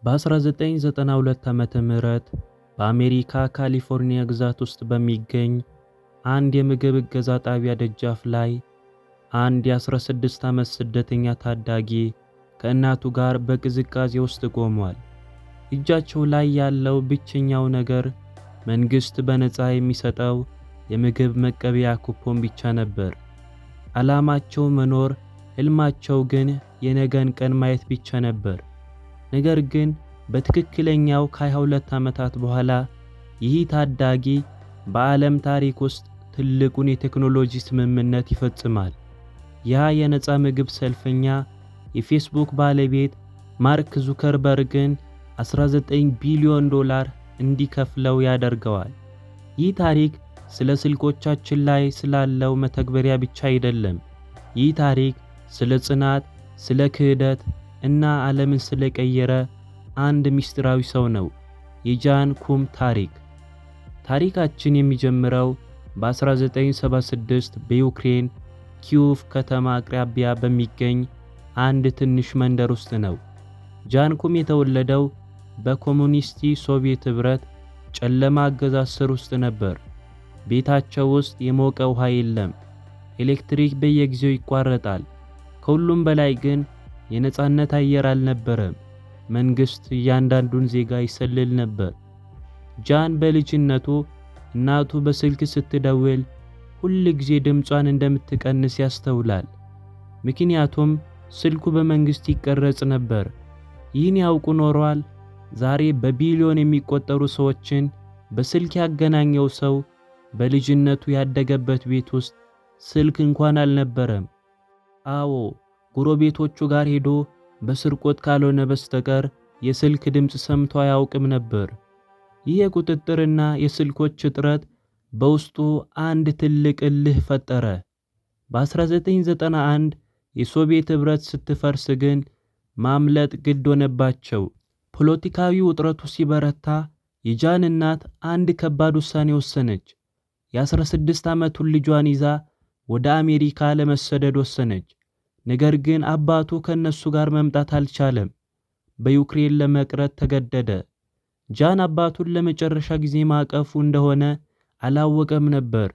በ1992 ዓመተ ምህረት በአሜሪካ ካሊፎርኒያ ግዛት ውስጥ በሚገኝ አንድ የምግብ እገዛ ጣቢያ ደጃፍ ላይ አንድ የ16 ዓመት ስደተኛ ታዳጊ ከእናቱ ጋር በቅዝቃዜ ውስጥ ቆሟል። እጃቸው ላይ ያለው ብቸኛው ነገር መንግሥት በነፃ የሚሰጠው የምግብ መቀበያ ኩፖን ብቻ ነበር። ዓላማቸው መኖር፣ ሕልማቸው ግን የነገን ቀን ማየት ብቻ ነበር። ነገር ግን በትክክለኛው ከ22 ዓመታት በኋላ ይህ ታዳጊ በዓለም ታሪክ ውስጥ ትልቁን የቴክኖሎጂ ስምምነት ይፈጽማል። ያ የነፃ ምግብ ሰልፈኛ የፌስቡክ ባለቤት ማርክ ዙከርበርግን 19 ቢሊዮን ዶላር እንዲከፍለው ያደርገዋል። ይህ ታሪክ ስለ ስልኮቻችን ላይ ስላለው መተግበሪያ ብቻ አይደለም። ይህ ታሪክ ስለ ጽናት፣ ስለ ክህደት እና ዓለምን ስለቀየረ አንድ ምስጢራዊ ሰው ነው። የጃን ኩም ታሪክ። ታሪካችን የሚጀምረው በ1976 በዩክሬን ኪዩቭ ከተማ አቅራቢያ በሚገኝ አንድ ትንሽ መንደር ውስጥ ነው። ጃን ኩም የተወለደው በኮሙኒስት ሶቪየት ኅብረት ጨለማ አገዛዝ ስር ውስጥ ነበር። ቤታቸው ውስጥ የሞቀ ውሃ የለም። ኤሌክትሪክ በየጊዜው ይቋረጣል። ከሁሉም በላይ ግን የነጻነት አየር አልነበረም። መንግስት እያንዳንዱን ዜጋ ይሰልል ነበር። ጃን በልጅነቱ እናቱ በስልክ ስትደውል ሁል ጊዜ ድምጿን እንደምትቀንስ ያስተውላል። ምክንያቱም ስልኩ በመንግስት ይቀረጽ ነበር። ይህን ያውቁ ኖሯል። ዛሬ በቢሊዮን የሚቆጠሩ ሰዎችን በስልክ ያገናኘው ሰው በልጅነቱ ያደገበት ቤት ውስጥ ስልክ እንኳን አልነበረም። አዎ፣ ጎረቤቶቹ ጋር ሄዶ በስርቆት ካልሆነ በስተቀር የስልክ ድምፅ ሰምቶ አያውቅም ነበር። ይህ የቁጥጥርና የስልኮች እጥረት በውስጡ አንድ ትልቅ እልህ ፈጠረ። በ1991 የሶቪየት ኅብረት ስትፈርስ ግን ማምለጥ ግድ ሆነባቸው። ፖለቲካዊ ውጥረቱ ሲበረታ የጃን እናት አንድ ከባድ ውሳኔ ወሰነች። የ16 ዓመቱን ልጇን ይዛ ወደ አሜሪካ ለመሰደድ ወሰነች። ነገር ግን አባቱ ከነሱ ጋር መምጣት አልቻለም። በዩክሬን ለመቅረት ተገደደ። ጃን አባቱን ለመጨረሻ ጊዜ ማቀፉ እንደሆነ አላወቀም ነበር።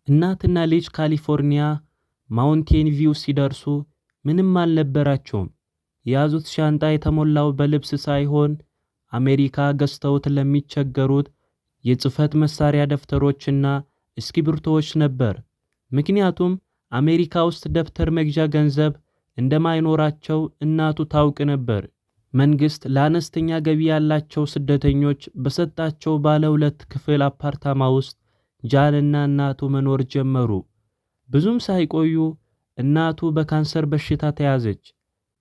እናትና ልጅ ካሊፎርኒያ ማውንቴን ቪው ሲደርሱ ምንም አልነበራቸውም። የያዙት ሻንጣ የተሞላው በልብስ ሳይሆን አሜሪካ ገዝተውት ለሚቸገሩት የጽህፈት መሳሪያ ደብተሮችና እስክሪብቶዎች ነበር። ምክንያቱም አሜሪካ ውስጥ ደብተር መግዣ ገንዘብ እንደማይኖራቸው እናቱ ታውቅ ነበር። መንግስት ለአነስተኛ ገቢ ያላቸው ስደተኞች በሰጣቸው ባለ ሁለት ክፍል አፓርታማ ውስጥ ጃንና እናቱ መኖር ጀመሩ። ብዙም ሳይቆዩ እናቱ በካንሰር በሽታ ተያዘች።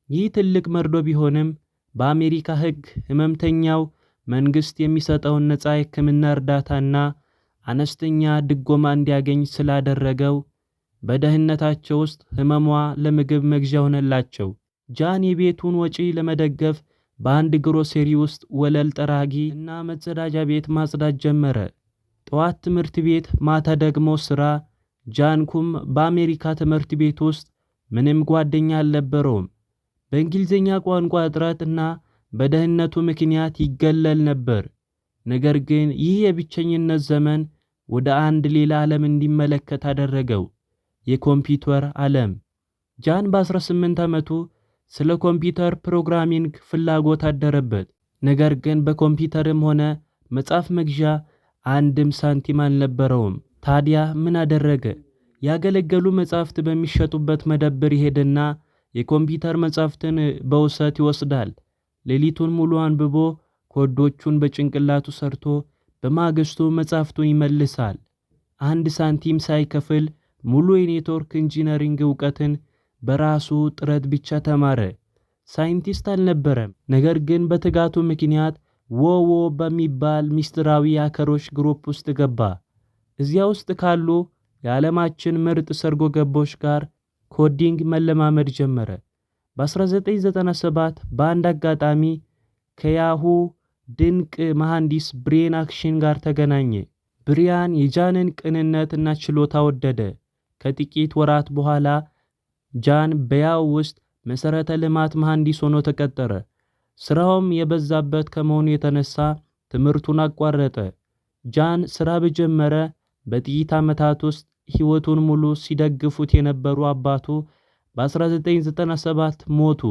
ይህ ትልቅ መርዶ ቢሆንም በአሜሪካ ሕግ ህመምተኛው መንግስት የሚሰጠውን ነፃ የሕክምና እርዳታና አነስተኛ ድጎማ እንዲያገኝ ስላደረገው በደህንነታቸው ውስጥ ህመሟ ለምግብ መግዣ ሆነላቸው። ጃን የቤቱን ወጪ ለመደገፍ በአንድ ግሮሰሪ ውስጥ ወለል ጠራጊ እና መጸዳጃ ቤት ማጽዳት ጀመረ። ጠዋት ትምህርት ቤት፣ ማታ ደግሞ ስራ። ጃን ኩም በአሜሪካ ትምህርት ቤት ውስጥ ምንም ጓደኛ አልነበረውም። በእንግሊዝኛ ቋንቋ እጥረት እና በደህንነቱ ምክንያት ይገለል ነበር። ነገር ግን ይህ የብቸኝነት ዘመን ወደ አንድ ሌላ ዓለም እንዲመለከት አደረገው፣ የኮምፒውተር ዓለም። ጃን በ18 ዓመቱ ስለ ኮምፒውተር programming ፍላጎት አደረበት። ነገር ግን በኮምፒውተርም ሆነ መጽሐፍ መግዣ አንድም ሳንቲም አልነበረውም። ታዲያ ምን አደረገ? ያገለገሉ መጻሕፍት በሚሸጡበት መደብር ይሄድና የኮምፒውተር መጻሕፍትን በውሰት ይወስዳል። ሌሊቱን ሙሉ አንብቦ ኮዶቹን በጭንቅላቱ ሰርቶ በማግስቱ መጻሕፍቱን ይመልሳል። አንድ ሳንቲም ሳይከፍል ሙሉ የ network engineering እውቀትን በራሱ ጥረት ብቻ ተማረ። ሳይንቲስት አልነበረም። ነገር ግን በትጋቱ ምክንያት WoW በሚባል ምስጢራዊ የ hacker ኦች group ውስጥ ገባ። እዚያ ውስጥ ካሉ የዓለማችን ምርጥ ሰርጎ ገቦች ጋር coding መለማመድ ጀመረ። በ1997 በአንድ አጋጣሚ ከያሁ ድንቅ መሐንዲስ ብሪያን አክሽን ጋር ተገናኘ። ብሪያን የጃንን ቅንነት እና ችሎታ ወደደ። ከጥቂት ወራት በኋላ ጃን በያሁ ውስጥ መሠረተ ልማት መሐንዲስ ሆኖ ተቀጠረ። ስራውም የበዛበት ከመሆኑ የተነሳ ትምህርቱን አቋረጠ። ጃን ስራ በጀመረ በጥቂት ዓመታት ውስጥ ሕይወቱን ሙሉ ሲደግፉት የነበሩ አባቱ በ1997 ሞቱ።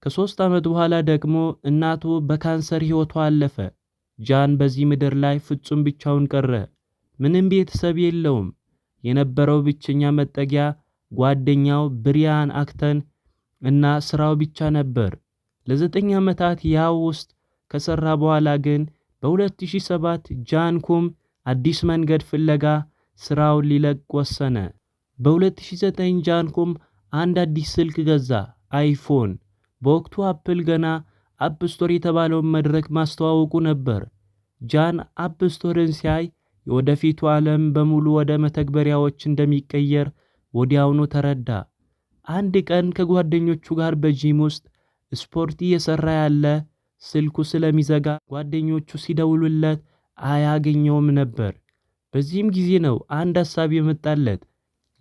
ከ3 ዓመት በኋላ ደግሞ እናቱ በካንሰር ሕይወቷ አለፈ። ጃን በዚህ ምድር ላይ ፍጹም ብቻውን ቀረ። ምንም ቤተሰብ የለውም። የነበረው ብቸኛ መጠጊያ ጓደኛው ብሪያን አክተን እና ስራው ብቻ ነበር። ለ9 ዓመታት ያው ውስጥ ከሰራ በኋላ ግን በ2007 ጃን ኩም አዲስ መንገድ ፍለጋ ስራውን ሊለቅ ወሰነ። በ2009 ጃን ኩም አንድ አዲስ ስልክ ገዛ፣ አይፎን። በወቅቱ አፕል ገና App Store የተባለውን መድረክ ማስተዋወቁ ነበር። ጃን App Store ን ሲያይ የወደፊቱ ዓለም በሙሉ ወደ መተግበሪያዎች እንደሚቀየር ወዲያውኑ ተረዳ። አንድ ቀን ከጓደኞቹ ጋር በጂም ውስጥ ስፖርት እየሰራ ያለ ስልኩ ስለሚዘጋ ጓደኞቹ ሲደውሉለት አያገኘውም ነበር። በዚህም ጊዜ ነው አንድ ሀሳብ የመጣለት።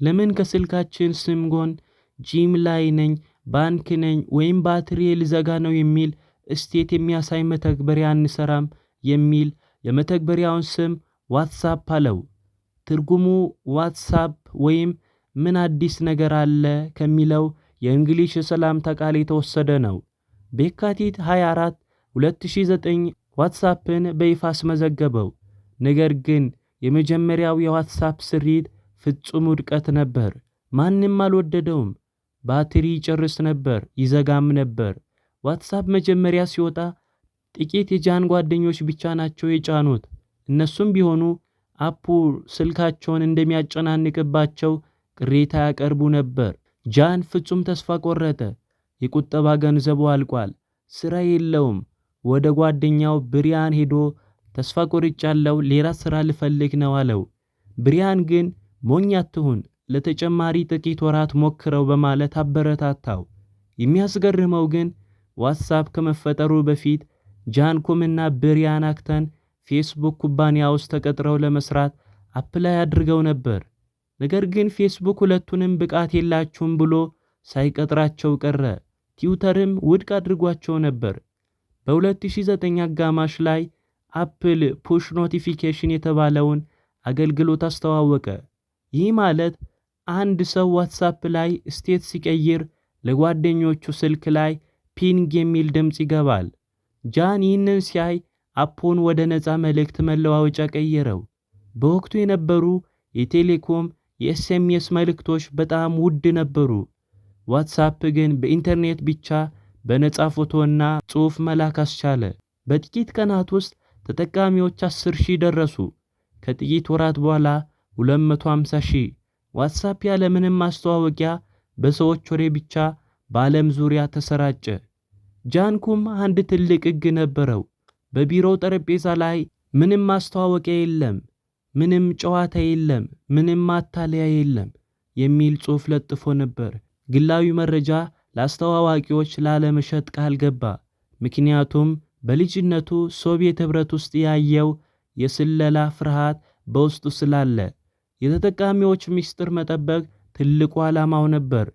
ለምን ከስልካችን ስም ጎን ጂም ላይ ነኝ፣ ባንክ ነኝ ወይም ባትሪ ልዘጋ ነው የሚል state የሚያሳይ መተግበሪያ አንሰራም የሚል የመተግበሪያውን ስም WhatsUp አለው። ትርጉሙ what's up ወይም ምን አዲስ ነገር አለ ከሚለው የ English የሰላምታ ቃል የተወሰደ ነው። በየካቲት 24 2009 WhatsApp ን በይፋ አስመዘገበው። ነገር ግን የመጀመሪያው የ WhatsApp ስሪት ፍጹም ውድቀት ነበር። ማንም አልወደደውም። ባትሪ ይጨርስ ነበር፣ ይዘጋም ነበር። WhatsApp መጀመሪያ ሲወጣ ጥቂት የጃን ጓደኞች ብቻ ናቸው የጫኑት። እነሱም ቢሆኑ app ኡ ስልካቸውን እንደሚያጨናንቅባቸው ቅሬታ ያቀርቡ ነበር። ጃን ፍጹም ተስፋ ቆረጠ። የቁጠባ ገንዘቡ አልቋል። ስራ የለውም። ወደ ጓደኛው ብሪያን ሄዶ ተስፋ ቆርጫለሁ፣ ሌላ ስራ ልፈልግ ነው አለው። ብሪያን ግን ሞኝ አትሁን፣ ለተጨማሪ ጥቂት ወራት ሞክረው በማለት አበረታታው። የሚያስገርመው ግን WhatsApp ከመፈጠሩ በፊት ጃን ኩም እና ብሪያን አክተን ፌስቡክ ኩባንያ ውስጥ ተቀጥረው ለመስራት apply አድርገው ነበር። ነገር ግን ፌስቡክ ሁለቱንም ብቃት የላችሁም ብሎ ሳይቀጥራቸው ቀረ። ትዊተርም ውድቅ አድርጓቸው ነበር። በ2009 አጋማሽ ላይ አፕል push notification የተባለውን አገልግሎት አስተዋወቀ። ይህ ማለት አንድ ሰው WhatsApp ላይ state ሲቀይር ለጓደኞቹ ስልክ ላይ ping የሚል ድምፅ ይገባል። ጃን ይህንን ሲያይ app ኡን ወደ ነፃ መልእክት መለዋወጫ ቀየረው። በወቅቱ የነበሩ የቴሌኮም የ SMS መልእክቶች በጣም ውድ ነበሩ። WhatsApp ግን በኢንተርኔት ብቻ በነፃ ፎቶና ጽሑፍ መላክ አስቻለ። በጥቂት ቀናት ውስጥ ተጠቃሚዎች 10,000 ደረሱ። ከጥቂት ወራት በኋላ 250,000። WhatsApp ያለምንም ማስተዋወቂያ በሰዎች ወሬ ብቻ በዓለም ዙሪያ ተሰራጨ። ጃን ኩም አንድ ትልቅ ሕግ ነበረው። በቢሮው ጠረጴዛ ላይ ምንም ማስተዋወቂያ የለም፣ ምንም ጨዋታ የለም፣ ምንም ማታለያ የለም የሚል ጽሑፍ ለጥፎ ነበር። ግላዊ መረጃ ለአስተዋዋቂዎች ላለመሸጥ ቃል ገባ። ምክንያቱም በልጅነቱ ሶቪየት ኅብረት ውስጥ ያየው የስለላ ፍርሃት በውስጡ ስላለ። የተጠቃሚዎች ምስጢር መጠበቅ ትልቁ ዓላማው ነበር።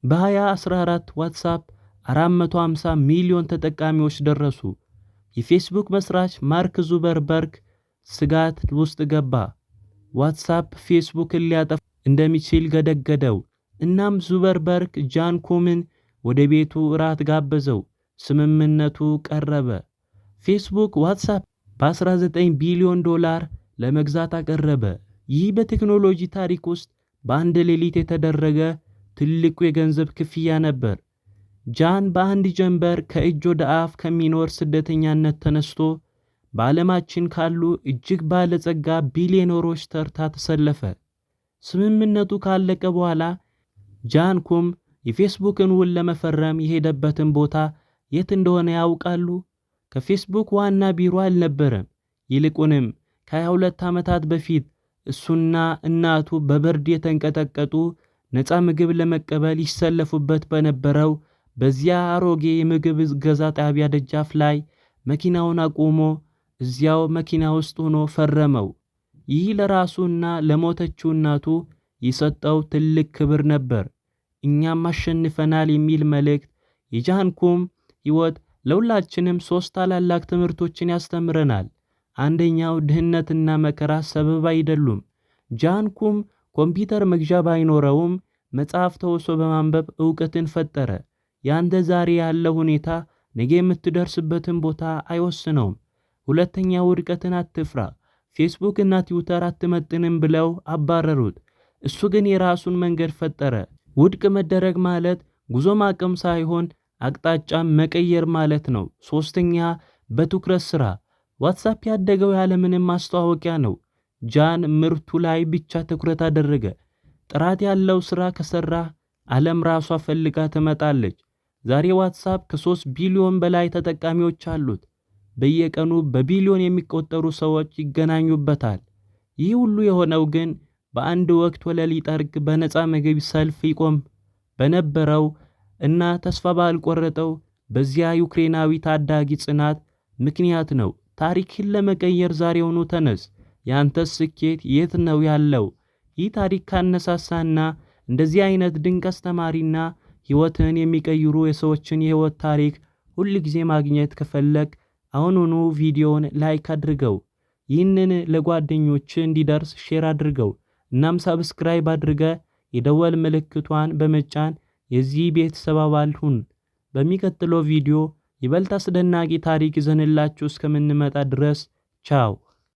በ2014 WhatsApp 450 ሚሊዮን ተጠቃሚዎች ደረሱ። የፌስቡክ መስራች ማርክ ዙከርበርግ ስጋት ውስጥ ገባ። WhatsApp ፌስቡክን ሊያጠፋ እንደሚችል ገደገደው። እናም ዙከርበርግ ጃን ኩምን ወደ ቤቱ እራት ጋበዘው። ስምምነቱ ቀረበ። ፌስቡክ WhatsApp በ19 ቢሊዮን ዶላር ለመግዛት አቀረበ። ይህ በቴክኖሎጂ ታሪክ ውስጥ በአንድ ሌሊት የተደረገ ትልቁ የገንዘብ ክፍያ ነበር። ጃን በአንድ ጀንበር ከእጅ ወደ አፍ ከሚኖር ስደተኛነት ተነስቶ በዓለማችን ካሉ እጅግ ባለጸጋ ቢሊዮነሮች ተርታ ተሰለፈ። ስምምነቱ ካለቀ በኋላ ጃን ኩም የፌስቡክን ውል ለመፈረም የሄደበትን ቦታ የት እንደሆነ ያውቃሉ? ከፌስቡክ ዋና ቢሮ አልነበረም። ይልቁንም ከ22 ዓመታት በፊት እሱና እናቱ በብርድ የተንቀጠቀጡ ነፃ ምግብ ለመቀበል ይሰለፉበት በነበረው በዚያ አሮጌ የምግብ እገዛ ጣቢያ ደጃፍ ላይ መኪናውን አቁሞ እዚያው መኪና ውስጥ ሆኖ ፈረመው። ይህ ለራሱና ለሞተችው እናቱ የሰጠው ትልቅ ክብር ነበር። እኛም አሸንፈናል የሚል መልእክት የጃን ኩም ሕይወት ለሁላችንም ሦስት ታላላቅ ትምህርቶችን ያስተምረናል። አንደኛው፣ ድህነትና መከራ ሰበብ አይደሉም። ጃን ኩም ኮምፒውተር መግዣ ባይኖረውም መጽሐፍ ተውሶ በማንበብ እውቀትን ፈጠረ። ያንተ ዛሬ ያለው ሁኔታ ነገ የምትደርስበትን ቦታ አይወስነውም። ሁለተኛ፣ ውድቀትን አትፍራ። ፌስቡክ እና ትዊተር አትመጥንም ብለው አባረሩት። እሱ ግን የራሱን መንገድ ፈጠረ። ውድቅ መደረግ ማለት ጉዞ ማቆም ሳይሆን አቅጣጫ መቀየር ማለት ነው። ሶስተኛ፣ በትኩረት ስራ። ዋትሳፕ ያደገው ያለምንም ማስተዋወቂያ ነው። ጃን ምርቱ ላይ ብቻ ትኩረት አደረገ። ጥራት ያለው ስራ ከሰራህ ዓለም ራሷ ፈልጋ ትመጣለች። ዛሬ ዋትሳፕ ከ3 ቢሊዮን በላይ ተጠቃሚዎች አሉት። በየቀኑ በቢሊዮን የሚቆጠሩ ሰዎች ይገናኙበታል። ይህ ሁሉ የሆነው ግን በአንድ ወቅት ወለል ይጠርግ በነፃ ምግብ ሰልፍ ይቆም በነበረው እና ተስፋ ባልቆረጠው በዚያ ዩክሬናዊ ታዳጊ ጽናት ምክንያት ነው። ታሪክን ለመቀየር ዛሬውኑ ተነስ። ያንተስ ስኬት የት ነው ያለው? ይህ ታሪክ ካነሳሳና እንደዚህ አይነት ድንቅ አስተማሪና ሕይወትን የሚቀይሩ የሰዎችን የሕይወት ታሪክ ሁል ጊዜ ማግኘት ከፈለግ አሁኑኑ ቪዲዮውን like አድርገው። ይህንን ለጓደኞች እንዲደርስ share አድርገው። እናም subscribe አድርገ የደወል ምልክቷን በመጫን የዚህ ቤተሰብ አባል ሁን። በሚቀጥለው ቪዲዮ ይበልጥ አስደናቂ ታሪክ ይዘንላችሁ እስከምንመጣ ድረስ ቻው።